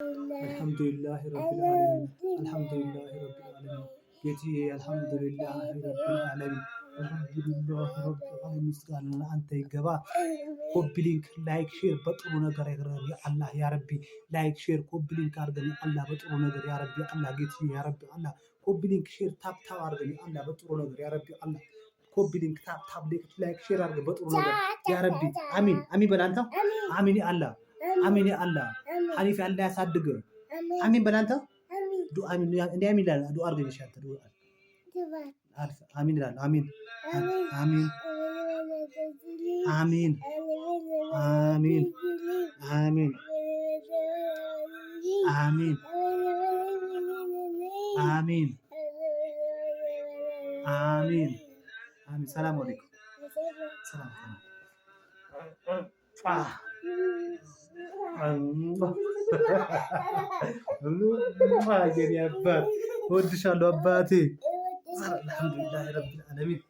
الحمد لله رب العالمين الحمد لله رب العالمين ጌትዬ الحمد لله رب العالمين الحمد لله رب العالمين። ምስጋና ለአንተ ይገባ። Copy link፣ like፣ share በጥሩ ነገር አላህ يا ربي። Like፣ share፣ copy link አድርገን አላህ በጥሩ ነገር يا ربي አላህ። ጌትዬ يا ربي አላህ። Copy link፣ share፣ tap tap አድርገን አላህ በጥሩ ነገር يا ربي አላህ። Copy link፣ tap tap፣ like፣ share አድርገን በጥሩ ነገር يا ربي። አሚን አሚን በል አንተ። አሚን አላህ፣ አሚን አላህ። ሐኒፍ አላህ ያሳድግ። አሚን በል አንተ። ዱአ አሚን እንዴ አሚን ይላል። ዱአ አድርገን ይሻል ዱአ አሚን ይላል። አሚን አሚን አሚን አሚን አሚን አሚን አሚን አሚን አሚን። ሰላም አለይኩም። ሰላም። የኔ አባት እወድሻለሁ አባቴ። الحمد لله رب العالمين።